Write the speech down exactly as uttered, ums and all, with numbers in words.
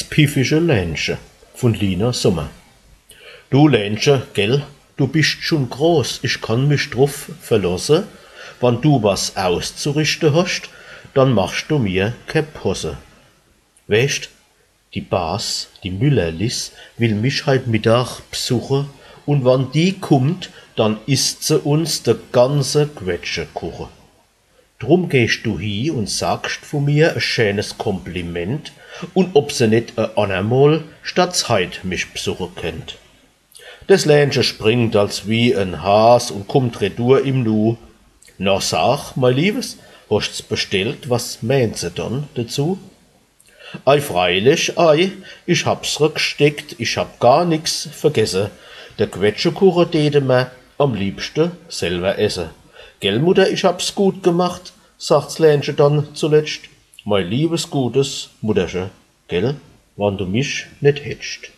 Piffige Lenche vun Lina Sommer. Du Lenche, gell, du bischt schun groß, ich kann mich druff verlosse, wann du was auszurichte hoscht, dann machscht du mir ke Posse. Weescht, die Bas, die Müllerlis, will mich heit Mittag bsuche, un wann die kummt, dann isst se uns de ganze Quetschekuche. Drum gehscht du hi un sagscht vu mir e schänes Kompliment, un ob se net e annermol statt heit mich bsuche kennt. Des Lenche springt als wie en Has un kummt retour im Nu. Na sag, mei Liebes, hoscht's bestellt, was meent se dann dezu? Ei, freilich, ei, ich hab's re gsteckt, ich hab gar nix vergesse. De Quetschekuche däte mer am liebschte selwer esse. Gell, Mutter, ich hab's gut gemacht, sagt's Lenche dann zuletscht. Mei liebes, gutes Mutterche, gell, wann du mich net hättscht.